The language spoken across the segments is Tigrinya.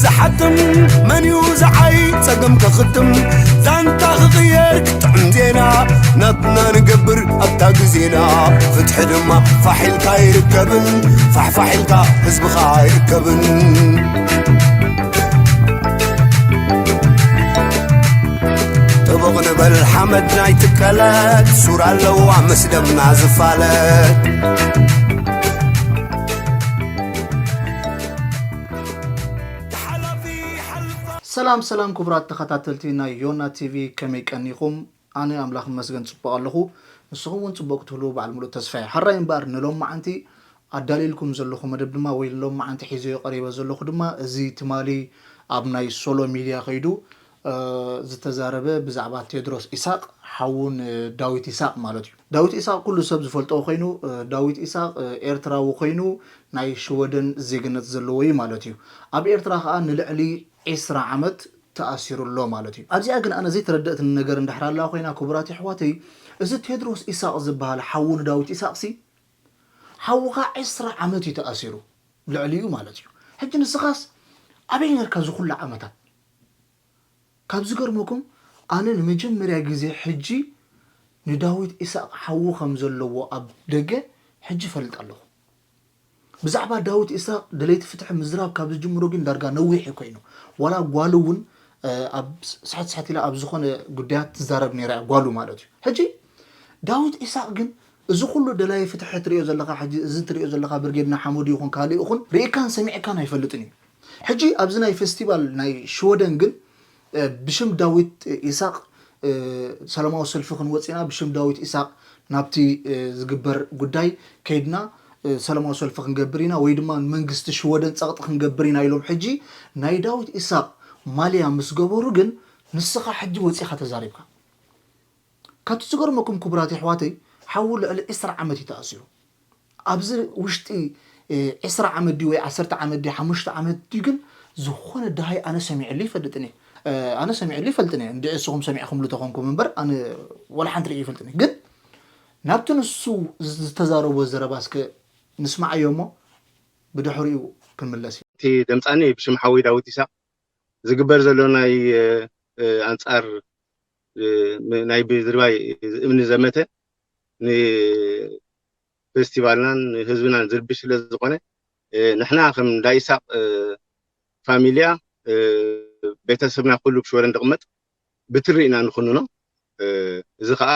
ዝሓትም መን እዩ ዝዓይ ጸገም ከኽትም ዛንታ ክቕየር ክጥዕም ዜና ናትና ንገብር ኣብታ ግዜና ፍትሒ ድማ ፋሕ ኢልካ ኣይርከብን ፋሕፋሕ ኢልካ ህዝብኻ ኣይርከብን ጥቡቕ ንበል ሓመድ ናይ ትከለት ሱር ኣለዋ ምስ ደምና ዝፋለት ሰላም ሰላም ክቡራት ተኸታተልቲ ናይ ዮና ቲቪ ከመይ ቀኒኹም? ኣነ ኣምላኽ ይመስገን ጽቡቕ ኣለኹ። ንስኹም እውን ጽቡቕ ክትህልዉ በዓል ሙሉእ ተስፋ እየ። ሕራይ እምበኣር ንሎማዓንቲ ኣዳልየልኩም ዘለኹ መደብ ድማ ወይ ንሎማዓንቲ ሒዘዮ ቀሪበ ዘለኹ ድማ እዚ ትማሊ ኣብ ናይ ሶሎ ሚድያ ከይዱ ዝተዛረበ ብዛዕባ ቴድሮስ ኢሳቕ ሓዉ ንዳዊት ኢሳቕ ማለት እዩ። ዳዊት ኢሳቕ ኩሉ ሰብ ዝፈልጦ ኮይኑ ዳዊት ኢሳቕ ኤርትራዊ ኮይኑ ናይ ሽወደን ዜግነት ዘለዎ እዩ ማለት እዩ። ኣብ ኤርትራ ከዓ ንልዕሊ ዒስራ ዓመት ተኣሲሩ ኣሎ ማለት እዩ። ኣብዚኣ ግን ኣነ ዘይተረደእትኒ ነገር እንድሕር ኣለዋ ኮይና ክቡራት የሕዋተይ እዚ ቴድሮስ ኢሳቕ ዝበሃል ሓዉ ንዳዊት ኢሳቕሲ ሓውኻ ዒስራ ዓመት እዩ ተኣሲሩ ልዕሊኡ ማለት እዩ። ሕጂ ንስኻስ ኣበይ ነርካ እዚ ኩሉ ዓመታት? ካብ ዝገርመኩም ኣነ ንመጀመርያ ግዜ ሕጂ ንዳዊት ኢሳቕ ሓዉ ከም ዘለዎ ኣብ ደገ ሕጂ ፈልጥ ኣለኹ። ብዛዕባ ዳዊት ኢሳቕ ደለይቲ ፍትሒ ምዝራብ ካብ ዝጅምሩ ግን ዳርጋ ነዊሕ እዩ ኮይኑ ዋላ ጓሉ እውን ኣብ ስሕት ስሕት ኢላ ኣብ ዝኾነ ጉዳያት ትዛረብ ነይራ እያ ጓሉ ማለት እዩ። ሕጂ ዳዊት ኢሳቕ ግን እዚ ኩሉ ደላይ ፍትሒ ትሪኦ ዘለኻ ሕጂ እዚ ትሪኦ ዘለኻ ብርጌድ ንሓመዱ ይኹን ካልእ ይኹን ርኢካን ሰሚዕካን ኣይፈልጥን እዩ። ሕጂ ኣብዚ ናይ ፌስቲቫል ናይ ሽወደን ግን ብሽም ዳዊት ኢሳቕ ሰላማዊ ሰልፊ ክንወፅ ኢና፣ ብሽም ዳዊት ኢሳቕ ናብቲ ዝግበር ጉዳይ ከይድና ሰላማዊ ሰልፊ ክንገብር ኢና ወይ ድማ መንግስቲ ሽወደን ፀቕጢ ክንገብር ኢና ኢሎም ሕጂ ናይ ዳዊት ኢሳቕ ማልያ ምስ ገበሩ ግን ንስኻ ሕጂ ወፂኻ ተዛሪብካ። ካብቲ ዝገርመኩም ክቡራት የሕዋተይ ሓዉ ልዕሊ ዒስራ ዓመት እዩ ተኣሲሩ። ኣብዚ ውሽጢ ዒስራ ዓመት ድዩ ወይ ዓሰርተ ዓመት ድዩ ሓሙሽተ ዓመት ድዩ ግን ዝኾነ ደሃይ ኣነ ሰሚዐሉ ይፈልጥን እየ። ኣነ ሰሚዐሉ ይፈልጥን እየ። እንድዒ እስኹም ሰሚዕኹምሉ ተኾንኩም እምበር ኣነ ወላ ሓንቲ ርእየ ይፈልጥን እየ። ግን ናብቲ ንሱ ዝተዛረቦ ዘረባ እስከ ንስማዓዮ እሞ ብድሕሪኡ ክንምለስ እዩ። እቲ ደምፃኒ ብሽም ሓወይ ዳዊት ይስሐቅ ዝግበር ዘሎ ናይ ኣንፃር ናይ ብድርባይ እምኒ ዘመተ ንፌስቲቫልናን ንህዝብናን ዝርብሽ ስለ ዝኾነ ንሕና ከም እንዳ ኢሳቅ ፋሚልያ ቤተሰብና ኩሉ ብሽወደን ዝቕመጥ ብትሪ ኢና ንኹንኖ። እዚ ከዓ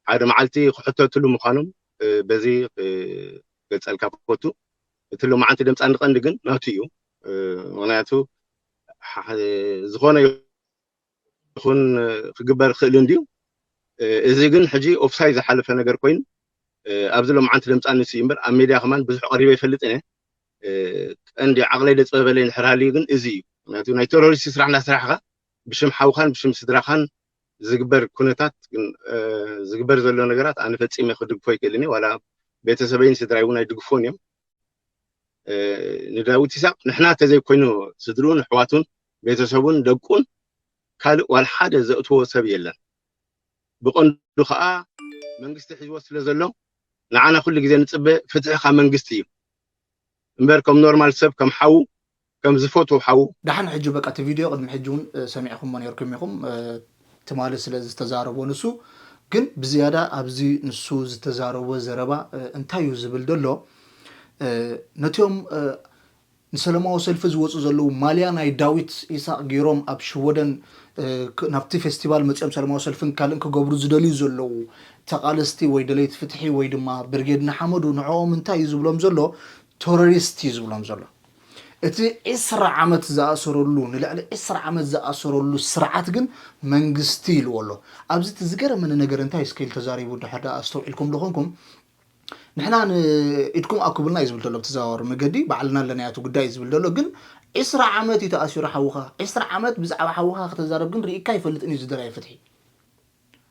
ሓደ መዓልቲ ክሕተትሉ ምዃኖም በዚ ክገልፀልካ ፈቱ። እቲ ሎማዓንቲ ደምፃኒ ቀንዲ ግን ናቱ እዩ። ምክንያቱ ዝኾነ ይኹን ክግበር ክእል እንድዩ። እዚ ግን ሕጂ ኦፍሳይ ዝሓለፈ ነገር ኮይኑ ኣብዚ ሎማዓንቲ ደምፃኒ እሱ እዩ እምበር ኣብ ሜድያ ከማን ብዙሕ ቀሪበ ይፈልጥን እየ። ቀንዲ ዓቕለይ ደፅበበለይ እንድሕር ሃልዩ ግን እዚ እዩ። ምክንያቱ ናይ ቴሮሪስት ስራሕ እንዳሰራሕካ ብሽም ሓውካን ብሽም ስድራኻን ዝግበር ኩነታት ዝግበር ዘሎ ነገራት ኣነ ፈፂመ ክድግፎ ይክእልን እየ። ዋላ ቤተሰበይን ስድራይ እውን ኣይድግፎን እዮም። ንዳዊት ይስሐቅ ንሕና ተዘይኮይኑ ስድርኡን ኣሕዋቱን ቤተሰቡን ደቁን ካልእ ዋላ ሓደ ዘእትዎ ሰብ የለን። ብቐንዱ ከዓ መንግስቲ ሒዝዎ ስለ ዘሎ ንዓና ኩሉ ግዜ ንፅበ ፍትሒ ካብ መንግስቲ እዩ እምበር ከም ኖርማል ሰብ ከም ሓዉ ከም ዝፈትዎ ሓዉ። ደሓን ሕጂ በቃ እቲ ቪድዮ ቅድሚ ሕጂ እውን ሰሚዕኹሞ ነይርኩም ኢኹም። ትማሊ ስለ ዝተዛረቦ ንሱ ግን ብዝያዳ ኣብዚ ንሱ ዝተዛረቦ ዘረባ እንታይ እዩ ዝብል ዘሎ ነቲኦም ንሰላማዊ ሰልፊ ዝወፁ ዘለዉ ማልያ ናይ ዳዊት ኢሳቅ ገይሮም ኣብ ሽወደን ናብቲ ፌስቲቫል መፂኦም ሰላማዊ ሰልፍን ካልእን ክገብሩ ዝደልዩ ዘለዉ ተቃለስቲ ወይ ደለይቲ ፍትሒ ወይ ድማ ብርጌድ ንሓመዱ ንዕኦም እንታይ እዩ ዝብሎም ዘሎ? ቴሮሪስት እዩ ዝብሎም ዘሎ። እቲ ዒስራ ዓመት ዝኣሰረሉ ንልዕሊ ዒስራ ዓመት ዝኣሰረሉ ስርዓት ግን መንግስቲ ኢልዎ ኣሎ። ኣብዚ እቲ ዝገረመኒ ነገር እንታይ እስከ ኢሉ ተዛሪቡ እንድሕር ደኣ ኣስተውዒልኩም ዶ ኮንኩም ንሕና ንኢድኩም ኣኩብልና እዩ ዝብል ዘሎ ብተዘዋዋሪ መገዲ ባዕልና ኣለናዮ እቲ ጉዳይ እዩ ዝብል ዘሎ ግን ዒስራ ዓመት እዩ ተኣሲሩ ሓውኻ ዒስራ ዓመት ብዛዕባ ሓውኻ ከተዛረብ ግን ርኢካ ኣይፈልጥን እዩ ዝደላየ ፍትሒ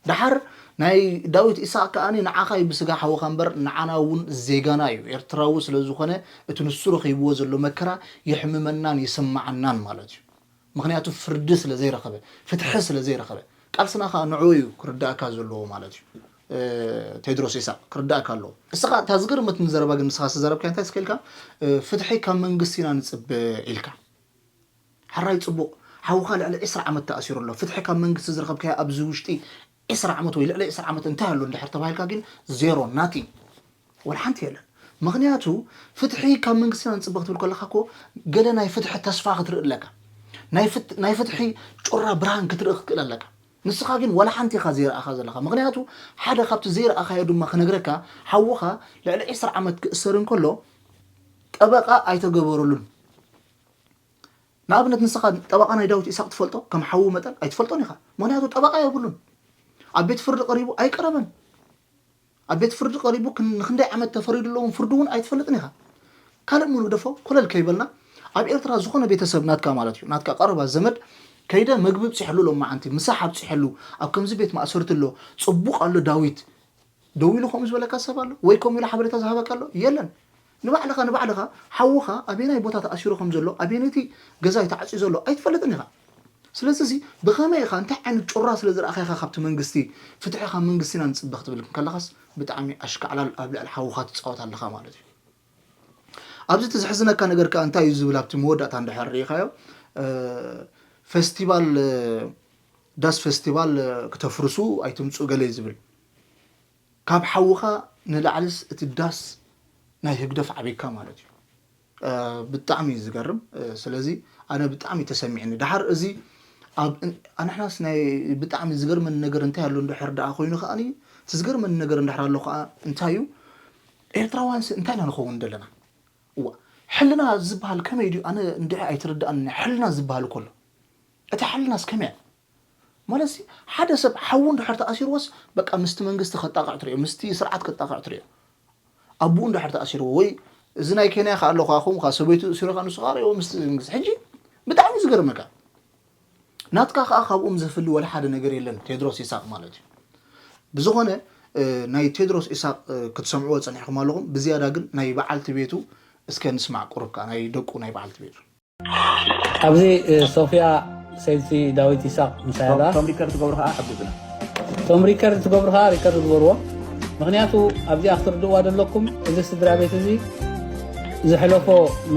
ደሓር ናይ ዳዊት ኢሳቅ ከኣ ንዓኻ እዩ ብስጋ ሓውኻ እምበር ንዓና እውን ዜጋና እዩ ኤርትራዊ ስለ ዝኾነ እቲ ንሱ ረኺብዎ ዘሎ መከራ የሕምመናን ይስማዓናን ማለት እዩ ምኽንያቱ ፍርዲ ስለ ዘይረኸበ ፍትሒ ስለ ዘይረኸበ ቃልስና ከኣ ንዕኡ እዩ ክርዳእካ ዘለዎ ማለት እዩ ቴድሮስ ኢሳቅ ክርዳእካ ኣለዎ እስኻ እታ ዝገርመትኒ ዘረባ ግን ንስኻ ዝተዘረብካያ እንታይ እስከ ኢልካ ፍትሒ ካብ መንግስቲ ኢና ንጽበ ኢልካ ሕራይ ጽቡቕ፣ ሓውኻ ልዕሊ ዕስራ ዓመት ተኣሲሩ ኣሎ። ፍትሒ ካብ መንግስቲ ዝረኸብካዮ ኣብዚ ውሽጢ ዕስራ ዓመት ወይ ልዕሊ ዕስራ ዓመት እንታይ ኣሎ እንድሕር ተባሂልካ ግን ዜሮ፣ ናቲንግ፣ ወላ ሓንቲ የለን። ምኽንያቱ ፍትሒ ካብ መንግስቲ ኢና ንጽበ ክትብል ከለኻ እኮ ገለ ናይ ፍትሒ ተስፋ ክትርኢ ኣለካ። ናይ ፍት-፣ ናይ ፍትሒ ጩራ ብርሃን ክትርኢ ክትክእል ኣለካ። ንስኻ ግን ወላ ሓንቲ ኢኻ ዘይረኣኻ ዘለኻ። ምኽንያቱ ሓደ ካብቲ ዘይረኣኻዮ ድማ ክነግረካ፣ ሓውኻ ልዕሊ ዕስራ ዓመት ክእሰር እንከሎ ጠበቃ ኣይተገበረሉን። ንኣብነት ንስኻ ጠበቃ ናይ ዳዊት ኢሳቅ ትፈልጦ? ከም ሓዉ መጠን ኣይትፈልጦን ኢኻ። ምኽንያቱ ጠበቃ የብሉን። ኣብ ቤት ፍርዲ ቀሪቡ ኣይቀረበን። ኣብ ቤት ፍርዲ ቀሪቡ ክን-፣ ንክንደይ ዓመት ተፈሪዱ ኣለዎም ፍርዲ እውን ኣይትፈልጥን ኢኻ። ካልእ ምኑ ግደፎ፣ ኮለል ከይበልና ኣብ ኤርትራ ዝኾነ ቤተሰብ ናትካ ማለት እዩ፣ ናትካ ቀረባ ዘመድ ከይደ መግቢ ብፅሐሉ ሎማዓንቲ፣ ምሳሕ ኣብፅሐሉ፣ ኣብ ከምዚ ቤት ማእሰርቲ ኣሎ፣ ፅቡቕ ኣሎ ዳዊት፣ ደው ኢሉ ከምኡ ዝበለካ ሰብ ኣሎ ወይ ከምኡ ኢሉ ሓበሬታ ዝሃበካ ኣሎ? የለን። ንባዕልኻ ንባዕልኻ ሓውኻ ኣበየናይ ቦታ ተኣሲሩ ከም ዘሎ፣ ኣበየነይቲ ገዛ እዩ ተዓፅዩ ዘሎ ኣይትፈልጥን ኢኻ። ስለዚ እዚ ብኸመይ ኢኻ፣ እንታይ ዓይነት ጩራ ስለ ዝረኣኻ ኢኻ ካብቲ መንግስቲ፣ ፍትሒ ካብ መንግስቲ ኢና ንፅበ ክትብል ከለኻስ ብጣዕሚ ኣሽካዕላል ኣብ ልዕሊ ሓውኻ ትፃወት ኣለኻ ማለት እዩ። ኣብዚ እቲ ዘሕዝነካ ነገር ከኣ እንታይ እዩ ዝብል ኣብቲ መወዳእታ እንድሕር ርኢኻዮ፣ እ፣ ፌስቲቫል፣ እ፣ ዳስ ፌስቲቫል፣ እ፣ ክተፍርሱ ኣይትምጹ ገለ እዩ ዝብል። ካብ ሓውኻ ንላዕልስ እቲ ዳስ ናይ ህግደፍ ዓቢካ ማለት እዩ። እ፣ ብጣዕሚ እዩ ዝገርም። እ፣ ስለዚ ኣነ ብጣዕሚ ተሰሚዕኒ። ደሓር እዚ ኣብ እን-፣ ኣንሕናስ ናይ ብጣዕሚ ዝገርመኒ ነገር እንታይ ኣሎ እንድሕር ደኣ ኮይኑ ከኣኒ፣ እቲ ዝገርመኒ ነገር እንድሕር ኣሎ ከኣ እንታይ እዩ? ኤርትራውያንስ እንታይ ኢና ንኸውን ዘለና? እዋ፣ ሕልና ዝበሃል ከመይ ድዩ? ኣነ እንድዒ ኣይትርድኣኒ ሕልና ዝበሃል እኮ ኣሎ። እቲ ሕልናስ ከመይ? ማለት ሓደ ሰብ ሓዉ እንድሕር ተኣሲርዎስ በቃ ምስቲ መንግስቲ ከጣቕዕ ትሪኦ፣ ምስቲ ስርዓት ከጣቕዕ ትሪኦ። ኣቡኡ እንድሕር ተኣሲርዎ ወይ እዚ ናይ ኬንያ ከኣ ኣሎ ከኣ ከምኡ ከኣ ሰበይቱ እሲሩ ከኣ ንሱ ከኣ ሪኦ ምስቲ መንግስቲ። ሕጂ ብጣዕሚ ዝገርመካ። ናትካ ከኣ ካብኦም ዘፍሊ ወላ ሓደ ነገር የለን ቴድሮስ ይሳቕ ማለት እዩ። ብዝኾነ፣ እ፣ ናይ ቴድሮስ ኢሳቕ፣ እ፣ ክትሰምዕዎ ጸኒሕኩም ኣለኹም። ብዝያዳ ግን ናይ በዓልቲ ቤቱ እስከ ንስማዕ ቁሩብ ከኣ ናይ ደቁ ናይ በዓልቲ ቤቱ። ኣብዚ፣ እ፣ ሶፍያ ሰይቲ ዳዊት ይሳቕ ምሳይ ኣላ። ቶም ሪከርድ ትገብሩ ከኣ ሓግዙና። ቶም ሪከርድ ትገብሩ ከኣ ሪከርድ ግበርዎ። ምኽንያቱ ኣብዚኣ ክትርድእዋ ዘለኩም እዚ ስድራ ቤት እዚ ዘሕለፎ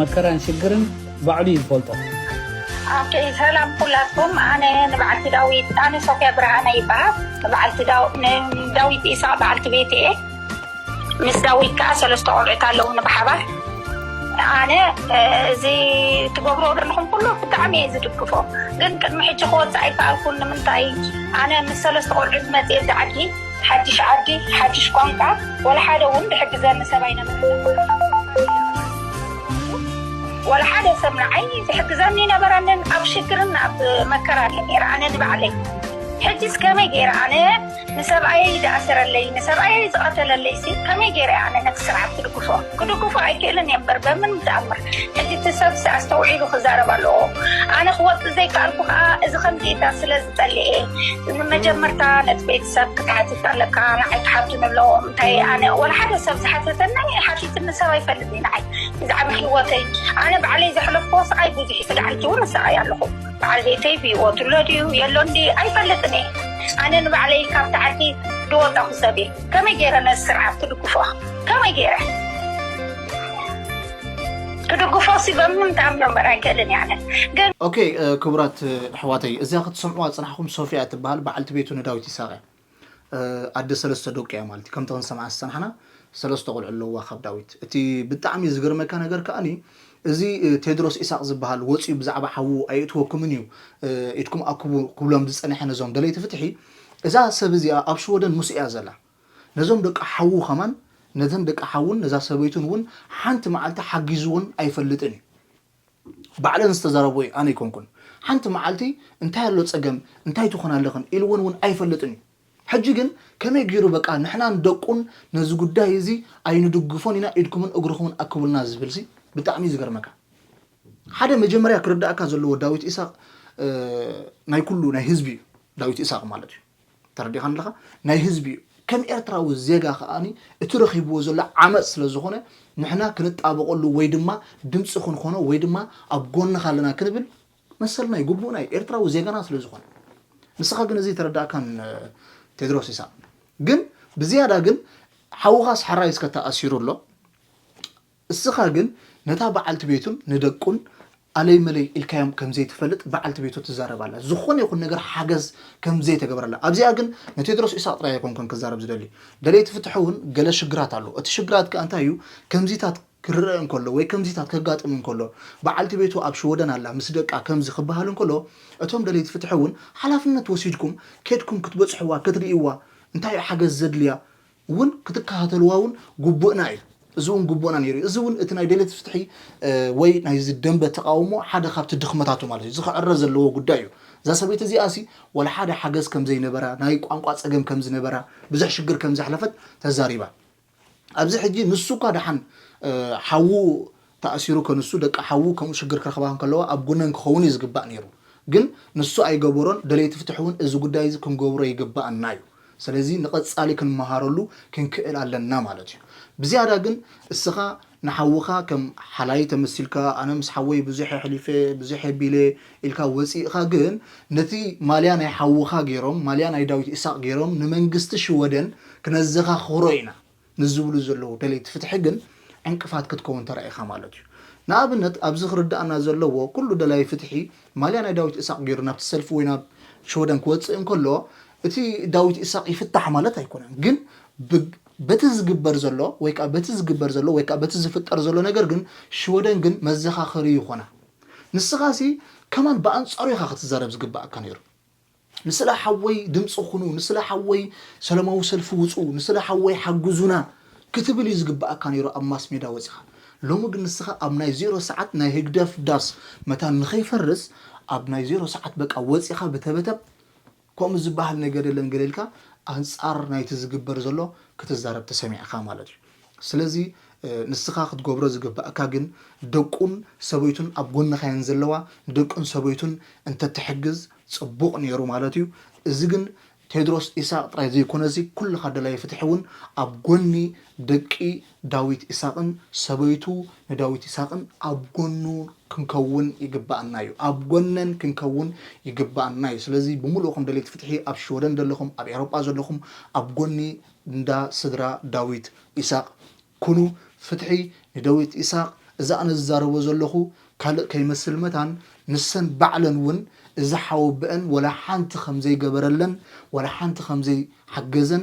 መከራን ሽግርን ባዕሉ እዩ ዝፈልጦ። ኦኬ፣ ሰላም ኩላትኩም። ኣነ ንበዓልቲ ዳዊት፣ ኣነ ሶፍያ ብርሃነ ይበሃል። ንበዓልቲ ዳው-፣ ንዳዊት ኢሳቕ በዓልቲ ቤት እየ። ምስ ዳዊት ከኣ ሰለስተ ቆልዑት ኣለውኒ ብሓባር። ኣነ፣ እ፣ እዚ ትገብርዎ ዘለኹም ኩሉ ብጣዕሚ እየ ዝድግፎ። ግን ቅድሚ ሕጂ ክወጽእ ኣይከኣልኩን። ንምንታይ? ኣነ ምስ ሰለስተ ቆልዑት መጽየ ኣብዚ ዓዲ፣ ሓድሽ ዓዲ፣ ሓድሽ ቋንቋ፣ ወላ ሓደ እውን ዝሕግዘኒ ሰብ ኣይነበረን። ወላ ሓደ ሰብ ንዓይ ዝሕግዘኒ ኣይነበረንን። ኣብ ሽግርን ኣብ መከራን እየ ነይረ ኣነ ንባዕለይ። ሕጂስ ከመይ ገይረ ኣነ ንሰብኣየይ ዝኣሰረለይ፣ ንሰብኣየይ ዝቐተለለይ ሲ ከመይ ገይረ እየ ኣነ ነቲ ስርዓት ክድግፎ? ክድግፎ ኣይክእልን እየ እምበር በምን ተኣምር። ሕጂ እቲ ሰብሲ ኣስተውዒሉ ክዛረብ ኣለዎ። ኣነ ክወጽእ ዘይከኣልኩ ከኣ እዚ ከምዚኢታት ስለ ዝጸልኤ፣ ንመጀመርታ ነቲ ቤተሰብ ክትሓትት ኣለካ። ንዓይ ክሓቱኒ ኣለዎም። እንታይ ኣነ ወላ ሓደ ሰብ ዝሓተተኒ ሓቲትኒ ሰብ ኣይፈልጥን እዩ ንዓይ። ብዛዕባ ህይወተይ ኣነ ባዕለይ ዘሕለፍክዎ ስቓይ ብዙሕ እዩ። ስጋዕ ሕጂ እውን እሰቓይ ኣለኹ። በዓል ቤተይ ብህይወቱ ኣሎ ድዩ የሎን ድዩ ኣይፈልጥን እየ። ኣነ ንባዕለይ ካብቲ ዓዲ ዝወጣኹ ሰብ እየ። ከመይ ገይረ ነዚ ስርዓት ክድግፎ? ከመይ ገይረ ክድግፎ ሲ በምንም ተኣምር እምበር ኣይክእልን እየ ኣነ። ግን ኦኬ፣ እ፣ ክቡራት፣ እ፣ ኣሕዋተይ፣ እዚኣ ክትሰምዑዋ ዝጸናሕኩም ሶፊያ ትበሃል፣ በዓልቲ ቤቱ ንዳዊት ይሳቕ እያ። እ፣ ኣደ ሰለስተ ደቁ እያ ማለት እዩ። ከምቲ ክንሰምዓ ዝጸናሕና ሰለስተ ቆልዑ ኣለውዋ ካብ ዳዊት። እቲ ብጣዕሚ ዝገርመካ ነገር ከኣኒ፣ እዚ፣ እ፣ ቴድሮስ ኢሳቕ ዝበሃል ወጺኡ ብዛዕባ ሓዉ ኣየእትወኩምን እዩ፣ እ፣ ኢድኩም ኣክቡ ክብሎም ዝጸንሐ ነዞም ደለይቲ ፍትሒ፣ እዛ ሰብ እዚኣ ኣብ ሽወደን ምስ እያ ዘላ። ነዞም ደቂ ሓዉ ከማን፣ ነዘን ደቂ ሓዉን ነዛ ሰበይቱን እውን ሓንቲ መዓልቲ ሓጊዝዎን ኣይፈልጥን እዩ። ባዕለን ዝተዛረቦ እዩ፣ ኣነ ኣይኮንኩን። ሓንቲ መዓልቲ እንታይ ኣሎ ጸገም፣ እንታይ ትኾና ኣለኽን ኢልወን እውን ኣይፈልጥን እዩ። ሕጂ ግን ከመይ ገይሩ በቃ ንሕናን ደቁን ነዚ ጉዳይ እዚ ኣይንድግፎን ኢና፣ ኢድኩምን እግርኹምን ኣክቡልና ዝብልሲ ብጣዕሚ እዩ ዝገርመካ። ሓደ መጀመርያ ክርዳእካ ዘለዎ ዳዊት ኢሳቕ፣ እ፣ ናይ ኩሉ ናይ ህዝቢ እዩ። ዳዊት ኢሳቕ ማለት እዩ። ተረዲኻን ኣለኻ? ናይ ህዝቢ እዩ። ከም ኤርትራዊ ዜጋ ከኣኒ እቲ ረኺብዎ ዘሎ ዓመጽ ስለ ዝኾነ ንሕና ክንጣበቐሉ ወይ ድማ ድምጺ ክንኾኖ ወይ ድማ ኣብ ጎንኻ ኣለና ክንብል መሰልና እዩ፣ ግቡእና እዩ። ኤርትራዊ ዜጋና ስለ ዝኾነ። ንስኻ ግን እዚ ተረዳእካን፣ እ፣ ቴድሮስ ኢሳቕ። ግን ብዝያዳ ግን ሓውኻስ ሕራይ እስከ ተኣሲሩ ኣሎ። እስኻ ግን ነታ በዓልቲ ቤቱን ንደቁን ኣለይ መለይ ኢልካዮም ከም ዘይትፈልጥ በዓልቲ ቤቱ ትዛረብ ኣላ። ዝኾነ ይኹን ነገር ሓገዝ ከም ዘይተገበረላ። ኣብዚኣ ግን ንቴድሮስ ኢሳቕ ጥራይ ኣይኮንኩን ክዛረብ ዝደሊ። ደለይቲ ፍትሒ እውን ገለ ሽግራት ኣሎ። እቲ ሽግራት ከኣ እንታይ እዩ? ከምዚታት ክረአ እንከሎ ወይ ከምዚታት ከጋጥም እንከሎ፣ በዓልቲ ቤቱ ኣብ ሽወደን ኣላ፣ ምስ ደቃ ከምዚ ክበሃል እንከሎ፣ እቶም ደለይቲ ፍትሒ እውን ሓላፍነት ወሲድኩም ኬድኩም ክትበጽሕዋ፣ ክትርእይዋ፣ እንታይ እዩ ሓገዝ ዘድልያ እውን ክትከታተልዋ እውን ግቡእና እዩ። እዚ እውን ግቡእና ነይሩ እዩ። እዚ እውን እቲ ናይ ደለይቲ ፍትሒ፣ እ፣ ወይ ናይዚ ደንበ ተቃውሞ ሓደ ካብቲ ድኽመታቱ ማለት እዩ። እዚ ክዕረ ዘለዎ ጉዳይ እዩ። እዛ ሰበይቲ እዚኣ ሲ ዋላ ሓደ ሓገዝ ከም ዘይነበራ፣ ናይ ቋንቋ ጸገም ከም ዝነበራ፣ ብዙሕ ሽግር ከም ዘሕለፈት ተዛሪባ። ኣብዚ ሕጂ ንሱ እኳ ደሓን፣ እ፣ ሓዉ ተኣሲሩ ከንሱ ደቂ ሓዉ ከምኡ ሽግር ክረኽባ እንከለዋ ኣብ ጎነን ክኸውን እዩ ዝግባእ ነይሩ። ግን ንሱ ኣይገበሮን። ደለይቲ ፍትሒ እውን እዚ ጉዳይ እዚ ክንገብሮ ይግባኣና እዩ። ስለዚ ንቐጻሊ ክንመሃረሉ ክንክእል ኣለና ማለት እዩ። ብዝያዳ ግን እስኻ ንሓውኻ ከም ሓላይ ተመሲልካ፣ ኣነ ምስ ሓወይ ብዙሕ ኣሕሊፈ፣ ብዙሕ ኣቢለ ኢልካ ወፂእኻ፣ ግን ነቲ ማልያ ናይ ሓውኻ ገይሮም፣ ማልያ ናይ ዳዊት ኢሳቕ ገይሮም ንመንግስቲ ሽወደን ክነዘኻኽሮ ኢና ንዝብሉ ዘለዉ ደለይቲ ፍትሒ ግን ዕንቅፋት ክትከውን ተራኢኻ ማለት እዩ። ንኣብነት ኣብዚ ክርዳእና ዘለዎ፣ ኩሉ ደላይ ፍትሒ ማልያ ናይ ዳዊት ኢሳቕ ገይሩ ናብቲ ሰልፊ ወይ ናብ ሽወደን ክወፅእ እንከሎ፣ እቲ ዳዊት ኢሳቕ ይፍታሕ ማለት ኣይኮነን። ግን ብ-፣ በቲ ዝግበር ዘሎ ወይ ከዓ በቲ ዝግበር ዘሎ ወይ ከዓ በቲ ዝፍጠር ዘሎ ነገር ግን ሽወደን ግን መዘኻኸሪ ይኾና። ንስኻሲ ከማን ብኣንጻሩ ኢኻ ክትዛረብ ዝግባኣካ ነይሩ። ንስለ ሓወይ ድምፂ ኩኑ፣ ንስለ ሓወይ ሰላማዊ ሰልፊ ውፁ፣ ንስለ ሓወይ ሓግዙና ክትብል እዩ ዝግባኣካ ነይሩ ኣብ ማስ ሜዳ ወፂኻ። ሎሚ ግን ንስኻ ኣብ ናይ ዜሮ ሰዓት ናይ ህግደፍ ዳስ መታን ንኸይፈርስ ኣብ ናይ ዜሮ ሰዓት በቃ ወፂኻ ብተበተብ ከምኡ ዝበሃል ነገር የለን ገለ ኢልካ ኣንጻር ናይቲ ዝግበር ዘሎ ክትዛረብ ተሰሚዕካ ማለት እዩ። ስለዚ፣ እ፣ ንስኻ ክትገብሮ ዝግባእካ ግን ደቁን ሰበይቱን ኣብ ጎንኻ እየን ዘለዋ፣ ንደቁን ሰበይቱን እንተትሕግዝ ጽቡቕ ነይሩ ማለት እዩ። እዚ ግን ቴድሮስ ኢሳቕ ጥራይ ዘይኮነሲ ኩልኻ ደላይ ፍትሒ እውን ኣብ ጎኒ ደቂ ዳዊት ኢሳቕን ሰበይቱ ንዳዊት ኢሳቕን ኣብ ጎኑ ክንከውን ይግባኣና እዩ። ኣብ ጎነን ክንከውን ይግባኣና እዩ። ስለዚ ብምሉእኹም ደለይቲ ፍትሒ ኣብ ሽወደን ዘለኹም፣ ኣብ ኤውሮጳ ዘለኹም ኣብ ጎኒ እንዳ ስድራ ዳዊት ኢሳቕ ኩኑ። ፍትሒ ንዳዊት ኢሳቕ። እዚ ኣነ ዝዛረቦ ዘለኹ ካልእ ከይመስል መታን ንሰን ባዕለን እውን እዚ ሓወብአን ወላ ሓንቲ ከም ዘይገበረለን ወላ ሓንቲ ከም ዘይሓገዘን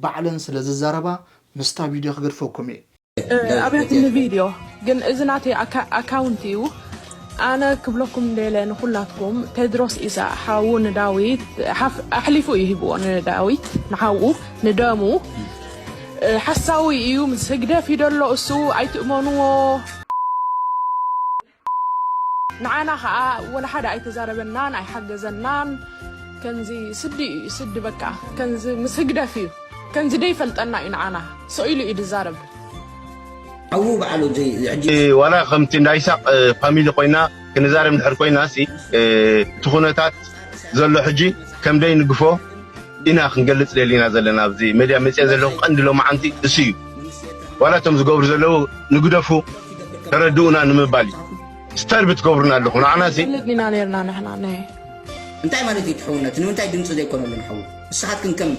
ባዕለን ስለ ዝዛረባ ምስታ ቪድዮ ክገድፈኩም እየ። እ፣ ኣብያትኒ ቪድዮ ግን እዚ ናተይ ኣካ-፣ ኣካውንት እዩ። ኣነ ክብለኩም ደለ ንኹላትኩም ቴድሮስ ኢሳቕ ሓዉ ንዳዊት ሓፍ-፣ ኣሕሊፉ እዩ ሂብዎ ንዳዊት ንሓዉ ንደሙ። እ፣ ሓሳዊ እዩ፣ ምስ ህግደፍ እዩ ደሎ እሱ፣ ኣይትእመንዎ። ንዓና ኸዓ ወላ ሓደ ኣይተዛረበናን ኣይሓገዘናን። ከምዚ ስዲ እዩ፣ ስዲ በቃ። ከምዚ ምስ ህግደፍ እዩ። ከምዚ ደይፈልጠና እዩ ንዓና። ሰኢሉ እዩ ድዛረብ። ሓዉ ባዕሉ ዘይ-፣ ሕጂ ዋላ ከምቲ እንዳ ይሳቅ ፋሚሊ ኮይና ክንዛረብ እንድሕር ኮይና ሲ እቲ ኩነታት ዘሎ ሕጂ ከም ደይንግፎ ኢና ክንገልፅ ደሊና ዘለና ኣብዚ ሜድያ መፅአ ዘለኹ ቀንዲ ሎማዓንቲ እሱ እዩ። ዋላ እቶም ዝገብሩ ዘለዉ ንግደፉ ተረድኡና ንምባል እዩ። ስተርብ ትገብሩና ኣለኹ ንዓና ሲ ንፈልጥ ኢና ነርና ንሕና ናይ እንታይ ማለት እዩ ትሕውነት? ንምንታይ ድምፂ ዘይኮነሉ ንሓዉ? ንስኻትክን ከም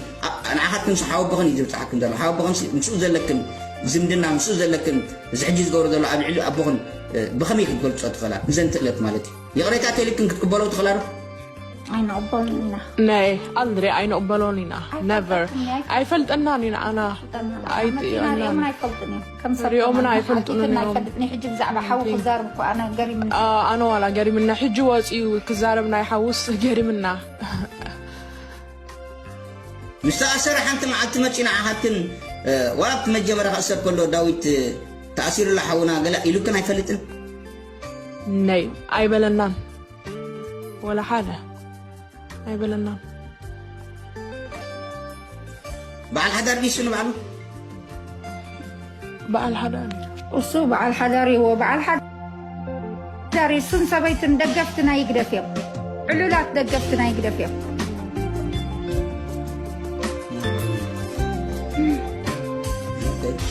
ንዓኻትክን ሓወቦኽን እዩ ዝብፅሓክን ዘሎ። ሓወቦኽን ምስኡ ዘለክን ዝምድና ምስኡ ዘለክን እዚ ሕጂ ዝገብሮ ዘሎ ኣብ ልዕሊ ኣቦኽን ብኸመይ ክትገልፆ ትኽእላ? ንዘን ትእለት ማለት እዩ። ይቕሬታ ተልክን ክትቅበሎ ትኽእላ ዶ? ኣይንቕበሉን ኢና። ናይ ኣልድሪ ኣይንቕበሎን ኢና ነቨር ኣይፈልጠናን ኢና ኣና መፂና ሪኦምን ኣይፈልጡን እዮም ከም ሰብ ሪኦምን ከማን ኣይፈልጡን ሓቲትና እዮም። ኣይፈልጥን ሕጂ ብዛዕባ ሓዊ ክዛርብ እኮ ኣነ ገሪምኒ ኣነ ዋላ ገሪምና ሕጂ ወፂኡ ክዛረብ ናይ ሓውስ ገሪምና ምስ ተኣሰረ ሓንቲ መዓልቲ መፂና ዓኻትክን ዋላ ኣብቲ መጀመርያ ክእሰር ከሎ ዳዊት ተኣሲሩ ኣሎ ሓውና ገለ ኢሉክን ኣይፈልጥን ነይ ኣይበለናን ወላ ሓደ ኣይበለናን በዓል ሓዳር ዲሱ ንባዕሉ በዓል ሓዳር እዩ እሱ በዓል ሓዳር ይዎ በዓል ሓዳር እሱን ሰበይቱን ደገፍቲ ናይ ይግደፍ እዮም ዕሉላት ደገፍቲ ናይ ይግደፍ እዮም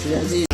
ስለዚ